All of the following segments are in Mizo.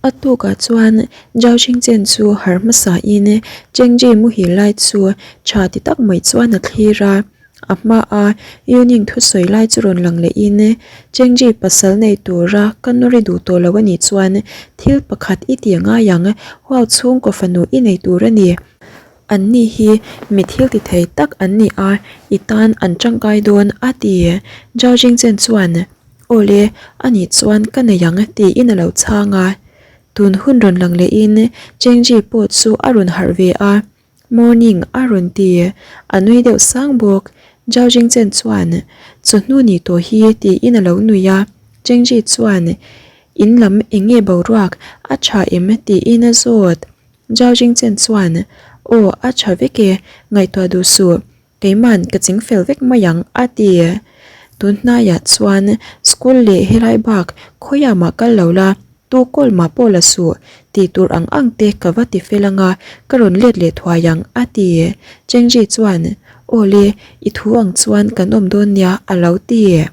A tukah chuan Zhao Xingchen chu harh hmasa in Cheng Ji muhil lai chu tha ti tak mai chuan a thlir a. A hma a Yuning thusawi lai chu rawn lang leh in Cheng Ji pasal nei tura ka nuri duh tawh lo a nih chuan thil pakhat i ti angai ang, huau chhungkaw fanu i nei tur a ni. An ni hi mi thil ti thei tak an ni a, i tan an tangkai dawn a ti. Zhao Jingchen chuan, Aw le, a nih chuan ka nei ang tiin a lo chhang a. Tun hun rawn lang lehin Cheng Ji pawh chu a rawn harh ve a, Morning a rawn ti. A nui deuh sang bawk. Zhao Jingchen chuan, Chawhnu ni tawh hi tiin a lo nui a. Cheng Ji chuan, In lam eng nge boruak a tha em tiin a zawt. Zhao Jingchen chuan, Aw, a tha vek e, ngaihtuah duh suh. Keiman ka ching fel vek mai ang, a ti. Tun hnaiah chuan school leh helai bak khawiah mah kal lo la, tu call mah pawh la suh, tih tur ang ang te ka va ti fel anga ka rawn let leh thuai ang, a ti. Chengji chuan, Aw le, i thu ang chuan kan awm dawn nia, a lo ti.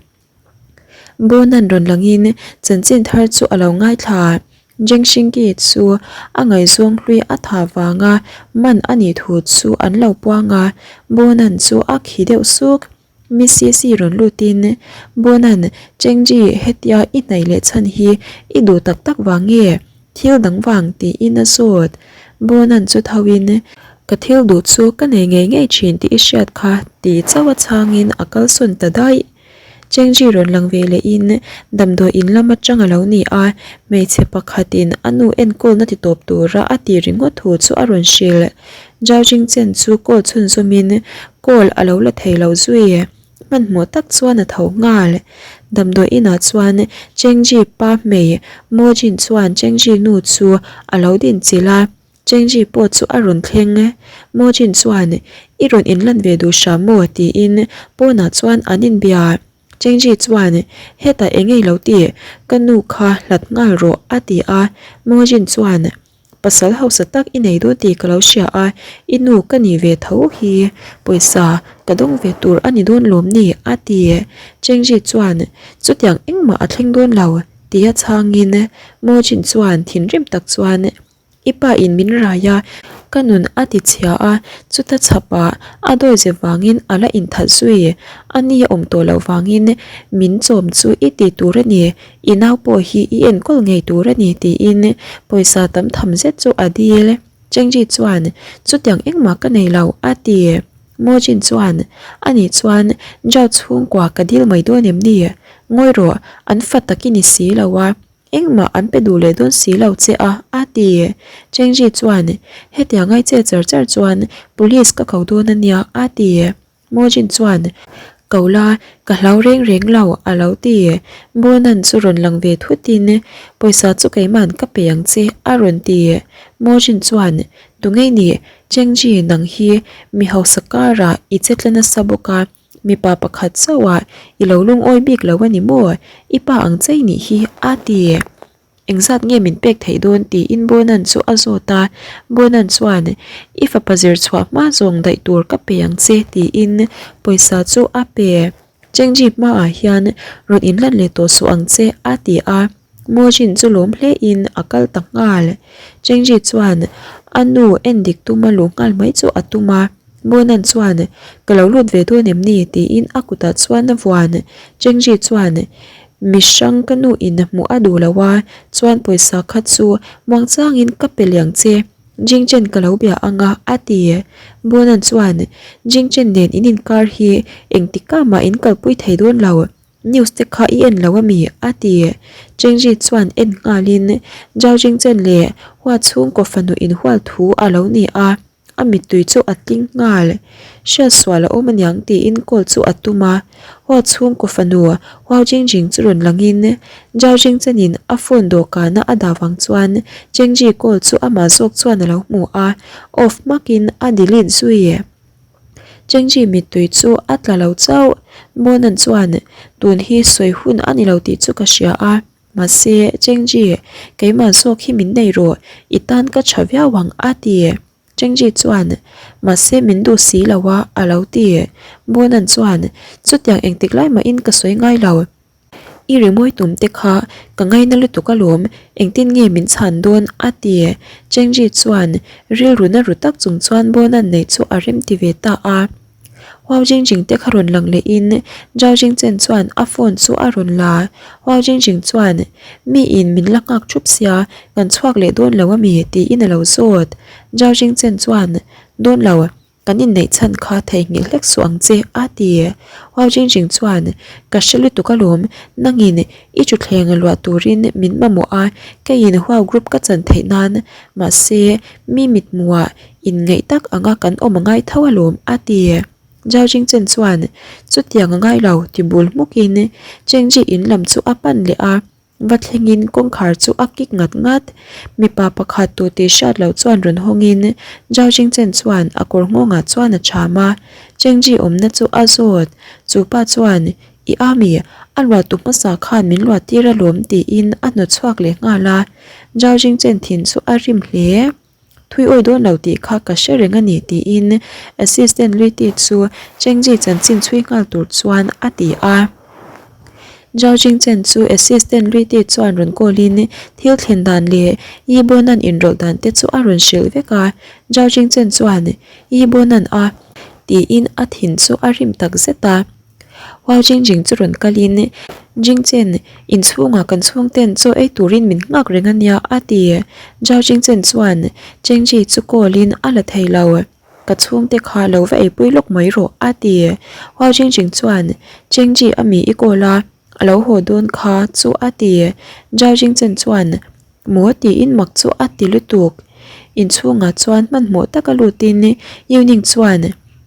Bonan rawn langin chanchin thar chu a lo ngaithla. Jengxingki chu a ngaihzawng hlui a tha vanga man a nih thu chu an lo puang a, Bonan chu a khi deuh suk. Misisi rawn lutin, Bonan, Chengji hetia i hnaih leh chhan hi i duh tak tak vang nge? Thil dang vang tiin a zawt. Bonan chu thoin, Ka thil duh chu ka nei ngei ngei thin tih i hriat kha ti chauh a chhangin a kalsawn ta daih. Chengji rawn lang ve lehin damdawi in lam atang a lo ni a, hmeichhe pakhatin a nu enkawlna ti tawp tura a ti ringawt thu chu a rawn hrilh. Zhao Jingchen chu call chhunzawmin call a lo la thei lo zui. Hmanhmawh tak chuan a tho nghal. Damdawi inah chuan Chengji pa hmei Mo Jin chuan Chengji nu chu a lo dinchilh a. Chengji pawh chu a rawn thleng e. Mojin chuan, I rawn inlan ve duh hram maw? tiin pawnah chuan an inbia. Chengji chuan, Hetah eng ei lo ti, ka nu kha hlat nghal rawh, a ti a. Mojin chuan, Pasal hausa tak i nei dawn tih ka lo hria a, i nu ka nih ve tho hi, pawisa ka dawng ve tur a ni dawn lawm ni? a ti. Chengji chuan, Chutiang engmah a thleng dawn lo, tia chhangin Mojin chuan thinrim tak chuan, I pa in min rai a, ka nun a ti chhia a, chuta chhapah a dawi ze vangin a la inthat zui. A ni a awm tawh loh vangin min chawm chu i ti tur a ni, i nau pawh hi i enkawl ngei tur a ni tiin pawisa tam tham zet chu a dil. Chengji chuan, Chutiang engmah ka nei lo, a ti. Mojin chuan, Ani chuan Zhao chhungkua ka dil mai dawn em ni? Ngawi rawh, an fa tak i ni si lo a. Engmah an pe duh leh dawn si lo che a, a ti. Chengji chuan, Hetiang ngai che char char chuan police ka ko dawn a nia, a ti. Mojin chuan, Ko la, ka hlau reng reng lo, a lo ti. Bonan chu rawn lang ve thutin, Pawisa chu keiman ka pe ang che, a rawn ti. Mojin chuan, Tungei ni, Chengji nang hi mi hausa karah i che tla nasa bawk a, Mipa pakhat chauh ah i lo lungawi bik lo a ni maw? I pa ang chei nih hi a ti. Engzat nge min pek theih dawn tiin Bonan chu a zawt a. Bonan chuan, I fapa zir chhuah hma zawng daih tur ka pe ang che tiin pawisa chu a pe. Chengji hmaah hian rawn inlan leh tawh suh ang che a ti a. Mojin chu lawm hle in a kal ta nghal. Chengji chuan a nu en dik tuma luh nghal mai chu a tum a. Bonan chuan, Ka lo lut ve dawn em ni? tiin a kutah chuan a vuan. Chengji chuan, Mi hrang ka nu in hmuh a duh lo a, chuan pawisa kha chu muangchangin ka pe liang che. Jingchen ka lo bia ang a, a ti. Bonan chuan, Jingchen nen in inkar hi engtikah mah in kalpui thei dawn lo. News te kha i en lo a mi? a ti. Chengji chuan en nghalin Zhao Jingchen leh Hua chhungkaw fanu inhual thu a lo ni a, a mittui chu a tling nghal. Hriatsual a awm aniang tiin call chu a tum a, Hua chhungkaw fanu Huao Jingjing chu rawn langin Zhao Jingchenin a phone dawhkana a dah vang chuan Chengji call chu amah zawk chuan a lo hmu a, off hmakin a delete zui. Chengji mittui chu a tla lo chauh. Bonan chuan, Tun hi sawi hun a ni lo tih chu ka hria a, mahse, Chengji, keimah zawk hi min nei rawh, i tan ka tha viau ang, a ti. Chengji chuan, Mahse, min duh si lo a, a lo ti. Bonan chuan, Chutiang engtik lai mahin ka sawi ngai lo. I rimawi tum te kha ka ngaina lutuk alawm, engtin nge min chhan dawn? a ti. Chengji chuan rilru na ru tak chung chuan Bonan neih chu a rem ti ve ta a. Huau Jingjing te kha rawn lang lehin Zhao Jingchen chuan a phone chu a rawn la. Huau Jingjing chuan, Miin min la nghak thup sia, kan chhuak leh dawn lo ami? tiin a lo zawt. Zhao Jingchen chuan, Dawn lo, kan inneih chhan kha theihnghilh hlek suh ang che, a ti. Huau Jingjing chuan, Ka hre lutuk alawm, nangin i thutthleng luah turin min mamawh a, keiin Huau Group ka chan theih nan, mahse, mi mithmuhah Inngaih tak anga kan awm a ngai tho alawm, a ti. Zhao Jingchen chuan, Chutiang a ngai lo, ti bul hmukin Chengji in lam chu a pan leh a, va thlengin kawngkhar chu a kik ngat ngat. Mipa pakhat tu tih hriat loh chuan rawn hawngin Zhao Jingchen chuan a kawr nghawngah chuan a cham a, Chengji awmna chu a zawt. Chu pa chuan, I ami, a luahtu hmasa khan min luah tir alawm, tiin a hnawt chhuak leh nghal a. Zhao Jingchen thin chu a rim hle. Thui awi dawn lo tih kha ka hre reng a ni tiin Assistant Luiti chu Chengji chanchin chhui nghal tur chuan a ti a. Zhao Jingchen chu Assistant Luiti chuan rawn call in thil thlen dan leh Yi Bonan inrawlh dan te chu a rawn hrilh vek a. Zhao Jingchen chuan Yi Bonan a tiin a thin chu a rim tak zet a. Huau Jingjing chu rawn kalin, Jingchen, inchhungah kan chhungten chaw ei turin min nghak reng a nia, a ti. Zhao Jingchen chuan Chengji chu call-in a la thei lo. Ka chhungte kha lo va eipui lawk mai rawh, a ti. Huau Jingjing chuan, Chengji a mi i call a, a lo haw dawn kha chu, a ti. Zhao Jingchen chuan, Maw tiin mak chu a ti lutuk. Inchhungah chuan hmanhmawh taka lutin Yuning chuan,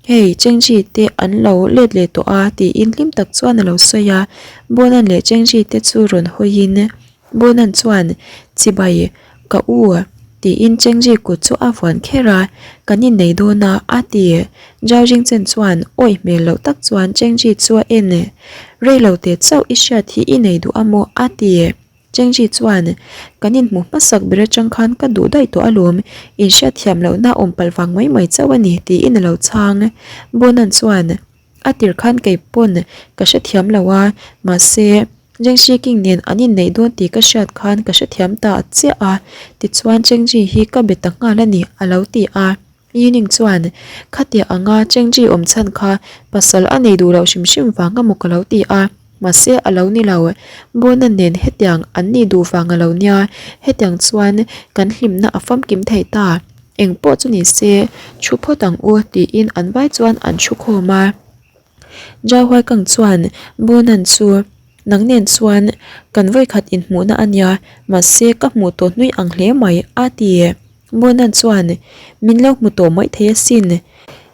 Hei, Chengji te an lo let leh tawh a tiin hlim tak chuan a lo sawi a. Bonan leh Chengji te chu rawn hawiin Bonan chuan, Chibai, ka u tiin Chengji kut chu a vuan kher a, Kan innei dawn a a ti. Zhao Jingchen chuan awih hmel loh tak chuan Chengji chu a en, Rei lo teh chauh i hriat hi i nei duh a maw? a ti. Chengji chuan, Kan inhmuh hmasak ber atang khan ka duh daih tawh alawm, inhriatthiam lohna awm palh vang mai mai chauh a ni, tiin a lo chhang. Bonan chuan, A tir khan kei pawn ka hrethiam lo a, mahse, Zhengxi King nen an inneih dawn tih ka hriat khan ka hrethiam ta chiah a, tichuan Chengji hi ka be ta nghal a ni, a lo ti a. Yining chuan, Khatia anga Chengji awm chhan kha pasal a nei duh loh hrim hrim vang a maw ka lo ti a, mahse a lo ni lo. Bona nen hetiang an nih duh vang a lo nia, hetiang chuan kan hlimna a famkim thei ta. Eng pawh chu ni se, thu phawt ang u tiin an vai chuan an thu khawm a. Zhao Huaikang chuan Bonan chu, Nang nen chuan kan vawikhat inhmuhna a nia, mahse ka hmuh tawh hnui ang hle mai, a ti. Bonan chuan, Min lo hmu tawh mai thei asin.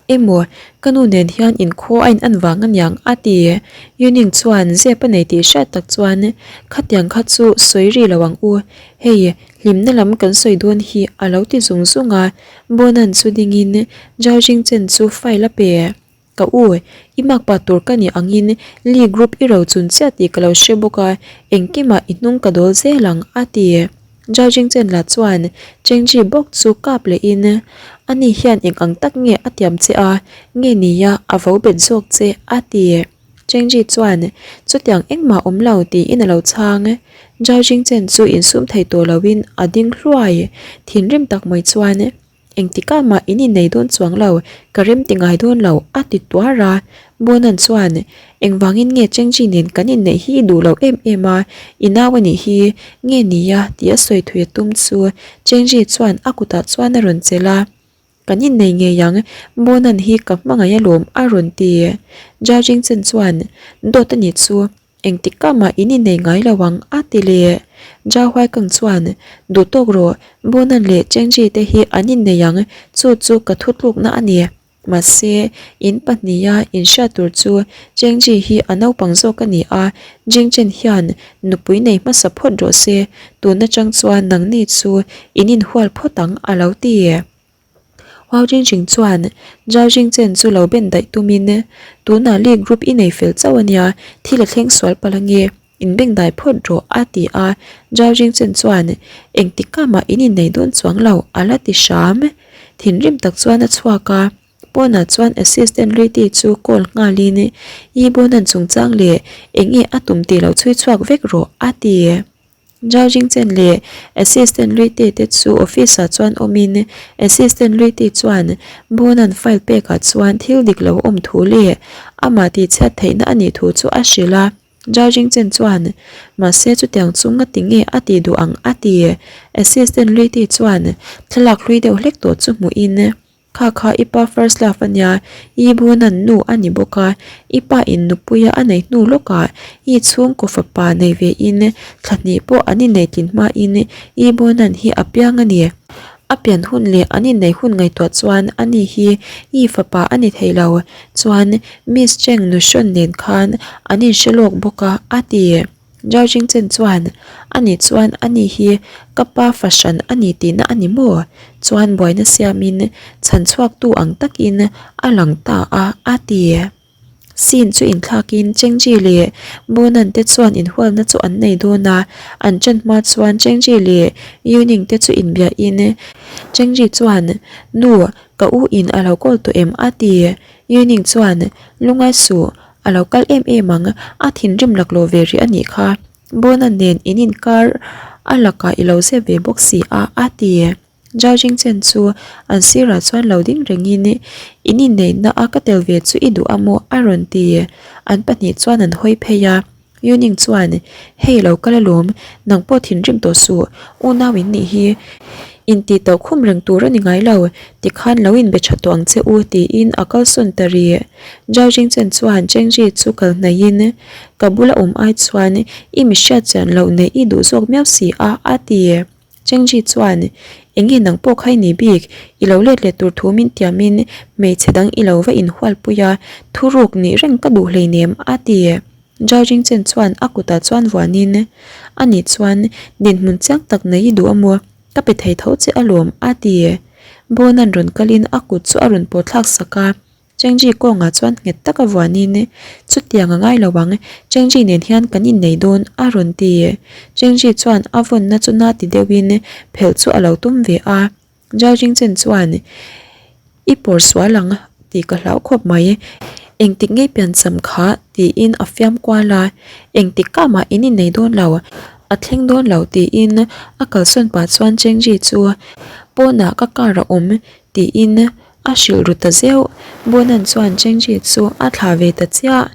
Emaw, ka nu nen hian inkhua a in an vang aniang, a ti. Yuning chuan zep a nei tih hriat tak chuan, Khatiang kha chu sawi ri lo ang u. Hei, hlimna lam kan sawi dawn hi, a lo ti zung zung a. Bonan chu dingin Zhao Jingchen chu file a pe. Ka u, i makpa tur ka nih angin Lee Group i ro chun chiah tih ka lo hre bawk a, engkimah i hnung ka dawl zel ang, a ti. Zhao Jingchen lah chuan Chengji bawk chu kap lehin, Ani hian eng ang tak nge a tiam che a, nge nia a vo bet zawk che, a ti. Chengji chuan, Chutiang engmah awm lo, tiin a lo chhang. Zhao Jingchen chu insum thei tawh loin a ding hluai. Thinrim tak mai chuan. Engtikah mah in innei dawn chuang lo, ka rem ti ngai dawn lo, a ti tuar a. Bonan chuan, Engvangin nge Chengji nen kan inneih hi i duh loh em em a, i nau a nih hi, nge nia tih a sawi thui a tum chu Chengji chuan a kutah chuan a rawn chelh a. Kan innei ngei ang, Bonan hi ka hmangaih alawm, a rawn ti. Zhao Jingchen chuan, Dawt a nih chu, Engtik ka mah in innei ngai lo ang, a ti leh. Zhao Huaikang chuan, Duh tawk rawh, Bonan leh Chengji te hi an innei ang, chu chu ka thutlukna a ni. Mahse, in pahniha inhriat tur chu Chengji hi a naupang zawk a ni a, Jingchen hian nupui nei hmasa phawt rawh se, tun atang chuan nangni chu in inhual phawt ang, a lo ti. Huau Jingching chuan Zhao Jingchen chu lo ben daih tumin, Tunah Li Group i nei fel chauh a nia, thil a thleng sual palh ange, inbeng dai phawt rawh, a ti a. Zhao Jingchen chuan, Engtik ka mah in innei dawn chuang lo, a la ti hram. Thinrim tak chuan a chhuak a. Pawnah chuan Assistant Riti chu call nghalin I Bonan chungchang leh eng nge a tum tih lo chhui chhuak vek rawh a ti. Zhao Jingchen leh Assistant Riti te chu office ah chuan awmin Assistant Riti chuan Bonan file pekah chuan thil dik lo awm thu leh amah tihchhiat theihna a nih thu chu a hrilh a. Zhao Jingchen chuan, Mahse chutiang chu ngati nge a tih duh ang a ti. Assistant Riti chuan thlalak hlui deuh hlek tawh chu hmuhin Kha kha i pa first love a nia, i Bunan nu a ni bawk a, i pa in nupuia a nei hnu lawkah i chhungkaw fapa nei ve in thla hnih pawh an innei tlin hmain i Bunan hi a piang a ni. A pian hun leh an innei hun ngaihtuah chuan ani hi i fapa a ni thei lo, chuan Miss Cheng Nuhrawn nen khan an inhre lawk bawk a, a ti. Zhao Jingchen chuan, Ani chuan ani hi ka pa fahran a ni tihna a ni maw? Chuan buaina siamin chhan chhuaktu ang takin a lang ta a, a ti. Scene chu inthlakin Chengji leh Bonan te chuan inhualna chu an nei dawn a, an ṭan hma chuan Chengji leh Yuning te chu inbiahin Chengji chuan, Nu, ka u in a lo call tawh em? a ti. Yuning chuan, Lungai suh, A lo kal em em ang, a thinrim laklawh ve rih a nih kha. Bona nen in inkar a lakah i lo zep ve bawk si a, a ti. Zhao Jingchen chu an sirah chuan lo ding rengin, In inneihna a ka tel ve chu i duh a maw? a rawn ti. An pahnih chuan an hawi phei a. Yuning chuan, Hei lo kal alawm, nang pawh thinrim tawh suh, unau in nih hi. Intih tauh khum reng tur a ni ngai lo, tikhan lo inbe tha tawh ang che u, tiin a kalsawn ta rih. Zhao Jingchen chuan Chengji chu kal hnaihin, Ka bula awm ai chuan i mi hriat chian loh neih i duh zawk miau si a, a ti. Chengji chuan, Enge nang pawh kha i ni bik, i lo let leh tur thu min tiamin hmeichhe dang i lo va inhualpui a, thuruk nih reng ka duh hleinem, a ti. Zhao Jingchen chuan a kutah chuan vuanin, Ani chuan dinhmun chiang tak nei i duh a maw? Ka pe thei tho che alawm, a ti. Bona'n rawn kalin a kut chu a rawn pawh thlak sak a. Chengji kawngah chuan nghet taka vuanin, Chutiang a ngai lo ang, Chengji nen hian kan innei dawn, a rawn ti. Chengji chuan a vawnna chu na ti deuhin phelh chu a lo tum ve a. Zhao Jingchen chuan, I pawr sual ang tih ka hlau khawp mai, engtik ngei piancham kha tiin a fiam kual a, engtik kah mah in innei dawn lo, a thleng dawn lo tiin a kalsawn pah chuan Chengji chu pawnah ka car a awm tiin a hrilh ru ta zeuh. Bonan chuan Chengji chu a thlah ve ta chiah,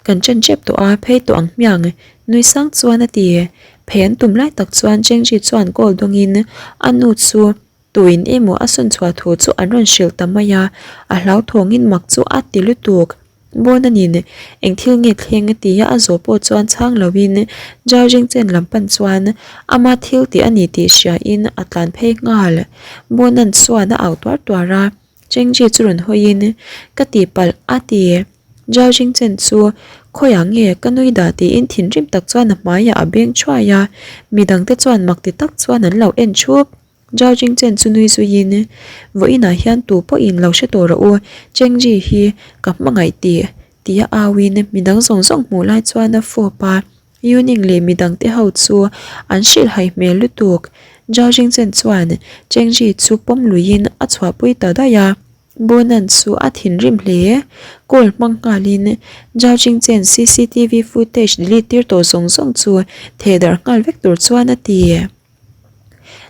Kan ṭan ṭep tawh a, phei tawh ang hmiang nui sang chuan a ti. Phei an tum lai tak chuan Chengji chuan call dawngin a nu chu tuin emaw a sawn chhuah thu chu an rawn hrilh ta mai a, a hlauthawngin mak chu a ti lutuk. Bonanin eng thil nge thleng a tia a zawh pawh chuan chhang loin Zhao Jingchen lam pan chuan ama thil tih a ni tih hriain a tlan phei nghal. Bonan chuan a au tuar tuar a. Chengji chu rawn hawiin, Ka tihpalh, a ti. Zhao Jingchen chu, Khawiah nge ka nui dah tiin thinrim tak chuan a hmaiah a beng thuai a, midangte chuan mak ti tak chuan an lo en thup. Zhao Jingchen chu nui zuiin, Vawiinah hian tu pawhin lo hre tawh rawh u, Chengji hi ka hmangaih tih, tia auin midang zawng zawng hmuh lai chuan a fawp a. Yuning leh midang te ho chu an hrilh hai hmel lutuk. Zhao Jingchen chuan Chengji chu pawm luiin a chhuahpui ta daih a. Bonan chu a thinrim hle. Call hmang nghalin Zhao Jingchen cctv footage delete tir tawh zawng zawng chu theh darh nghal vek tur chuan a ti.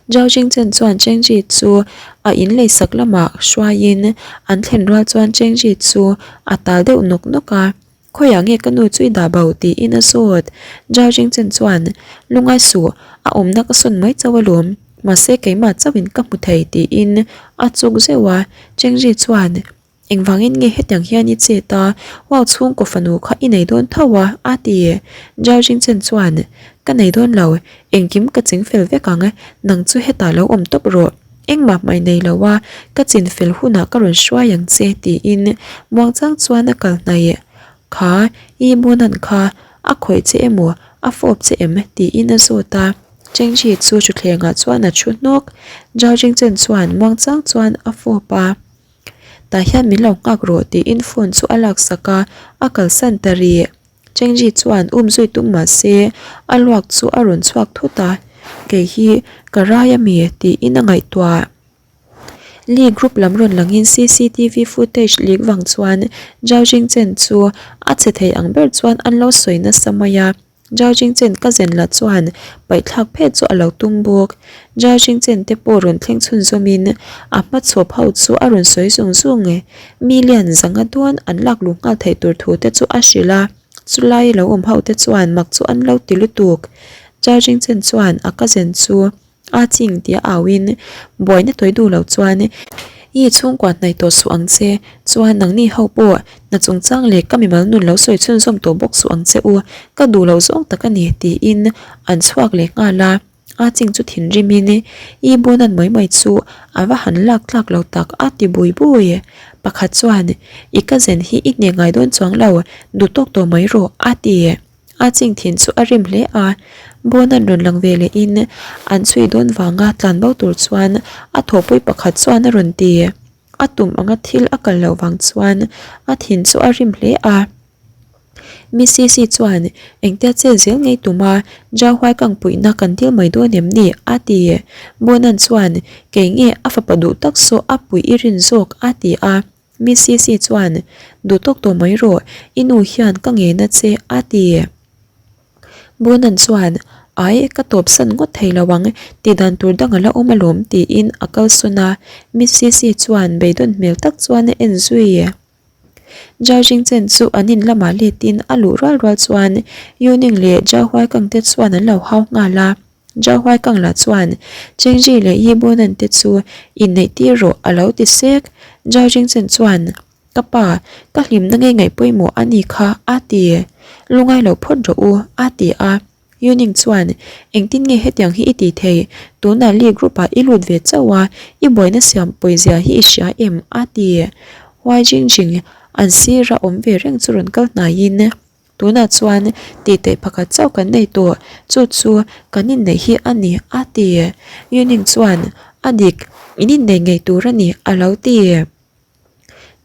Zhao Jingchen chuan Chengji chu a in leisak lamah hruaiin an thlen rual chuan Chengji chu a tal deuh nawk nawk a. Khawiah nge ka nu chu i dah bo? tiin a zawt. Zhao Jingchen chuan, Lungai suh, a awmna ka sawn mai chauh alawm. Mahse keimah chauhin ka hmu thei tiin a chuk zeuh a. Chengji chuan, Engvangin nge hetiang hian i chet a, wow chhungkaw fanu kha i nei dawn tho a? a ti. Zhao Jingchen chuan, Ka nei dawn lo, engkim ka chingfel vek ang, nang chu hetah lo awm tawp rawh. Engmah hmai nei lo a, ka chin fel hunah ka rawn hruai ang che tiin muangchang chuan a kal hnaih. Kha, i Bonan kha a khawih che emaw, a fawp che em? tiin a zawt a. Chengji chu thutthlengah chuan a thu hnawk. Zhao Jingchen chuan muangchang chuan a fawp a. Tah hian min lo nghak rawh tiin phone chu a laksak a, a kalsan ta rih. Chengji chuan um zui tum mah se a luak chu a rawn chhuak thut a, kei hi ka rai a mi tiin a ngaihtuah. Li group lam rawn langin cctv footage leak vang chuan Zhao Jingchen chu a che thei ang ber chuan an lo sawi nasa mai a. Zhao Jingchen ka zen la chuan paihthlak phet chu a lo tum bawk. Zhao Jingchen te pawh rawn thleng chhunzawmin a hmachhawp ho chu a rawn sawi zung zung. Mi lian zanga dawn an lak luh nghal theih tur thu te chu a hrilh a. Chulai lo awm ho te chuan mak chu an lo ti lutuk. Zhao Jingchen chuan a cousin chu A ching tia auin buaina tawi duh lo chuan I chhungkua hnaih tawh suh ang che, chuan nangni ho pawh hna chungchang leh ka mimal nun lo sawi chhunzawm tawh bawk suh ang che u, ka duh loh zawng tak a ni tiin an chhuak leh nghal a. A ching chu thinrimin I bunan mai mai chu a va han lak tlak lo tak a ti bui bui. Pakhat chuan I cousin hi i hneh ngai dawn chuang lo, duh tawk tawh mai rawh a ti. A ching thin chu a rim hle a, Bonan rawn lang ve lehin an chhui dawn vanga tlan bo tur chuan a thawhpui pakhat chuan a rawn ti. A tum anga thil a kal loh vang chuan a thin chu a rim hle a. Misisi chuan engtia chet zel ngei tuma Jahuai kang puihna kan dil mai dawn em ni? a ti. Bonan chuan kei nge a fapa duh tak saw a puih i rin zawk a ti a. Misisi chuan, Duh tawk tawh mai rawh, i nu hian ka ngei na che, a ti. Bonan chuan, Ai, ka tawpsan ngawt thei lo ang, tih dan tur dang a la awm alawm, tiin a kalsawn a. Misisi chuan beidawn hmel tak chuan a en zui. Zhao Jingchen chu an in lamah letin a luh rual rual chuan Yuning leh Zhao Huaikang te chuan an lo hau nghal a. Zhao Huaikang lah chuan Chengji leh Yi Bonan te chu inneih tir rawh a lo ti sek. Zhao Jingchen chuan, Ka pa, ka hlimna ngei ngaih pawimawh a ni kha, a ti. Lungai lo phawt rawh u, a ti a. Yuning chuan, Engtin nge hetiang hi i ti thei? Tunah Li group ah i lut ve chauh a, i buaina siam pawizia hi i hria em? a ti. Huai Jingjing an sira awm ve reng chu rawn kal hnaiin, Tunah chuan tih theih pakhat chauh kan nei tawh, chu chu kan inneih hi a ni, a ti. Yuning chuan, A dik, in innei ngei tur a ni, a lo ti.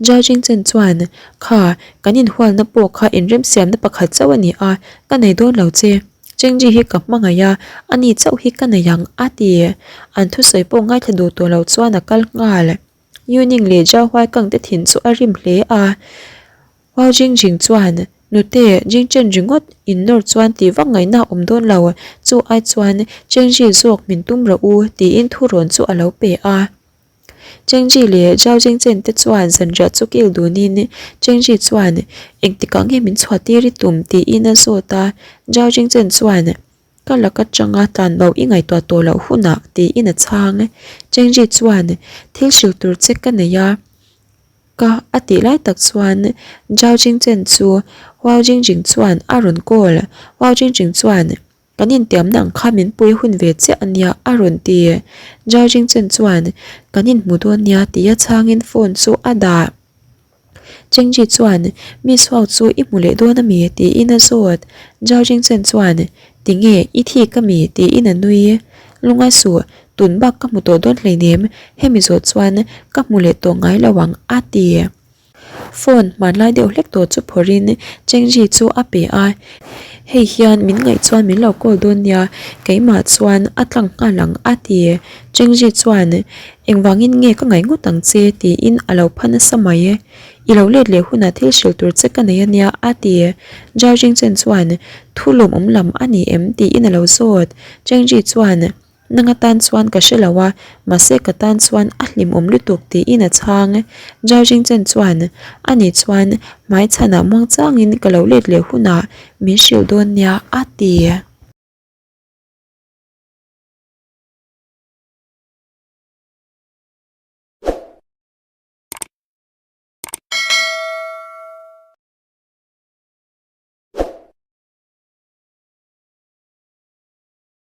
Jia Jingchen chuan, Kha, kan inhualna pawh kha inremsiamna pakhat chauh a ni a, ka nei dawn lo che. Chengji hi ka hmangaih a, ani chauh hi ka nei ang, a ti. An thusawi pawh ngaithla duh tawh lo chuan a kal nghal. Yuning leh Jia Huaikang te thin chu a rim hle a. Hua Jingjing chuan, Nute, Jingchen ringawt in nawr chuan tih vak ngaihna a awm dawn lo, chu ai chuan Chengji zawk min tum rawh u, tiin thurawn chu a lo pe a. Chengji leh Zhao Jingchen te chuan zanriah chu kil dunin Chengji chuan, Engtikah nge min chhuah tir i tum? tiin a zawt a. Zhao Jingchen chuan, Ka lak atanga tlan bo i ngaihtuah tawh loh hunah, tiin a chhang. Chengji chuan, Thil hrilh tur che ka nei a. Ka a tih lai tak chuan Zhao Jingchen chu Huao Jingjing chuan a rawn call. Huao Jingjing chuan, Kan intiamna ang kha min pui hun ve chiah a nia a rawn ti. Zhao Jingchen chuan, Kan inhmu dawn nia tia chhangin phone chu a dah. Chengji chuan, Miss Huao chu i hmu leh dawn a mi? tiin a zawt. Zhao Jingchen chuan, Tinge, i thik a mi? tiin a nui. Lungai suh, tun bak ka hmu tawh dawn hleinem, hemi zawh chuan ka hmu leh tawh ngai lo ang, a ti. Phone hmanlai deuh hlek tawh chu phawrhin Chengji chu a pe a, Hei hian min ngaih chuan min lo call dawn nia, keimah chuan a tlang nghal ang, a ti. Chengji chuan, Engvangin nge ka ngaih ngawt ang che? tiin a lo pha nasa mai. I lo let leh hunah thil hrilh tur che ka nei a nia, a ti. Zhao Jingchen chuan, Thu lawmawm lam a ni em? tiin a lo zawt. Chengji chuan, Nanga tan chuan ka hre lo a, mahse ka tan chuan a hlimawm lutuk, tiin a chhang. Zhao Jingchen chuan, Ani chuan hmaichhanah muangchangin ka lo let leh hunah min hrilh dawn nia, a ti.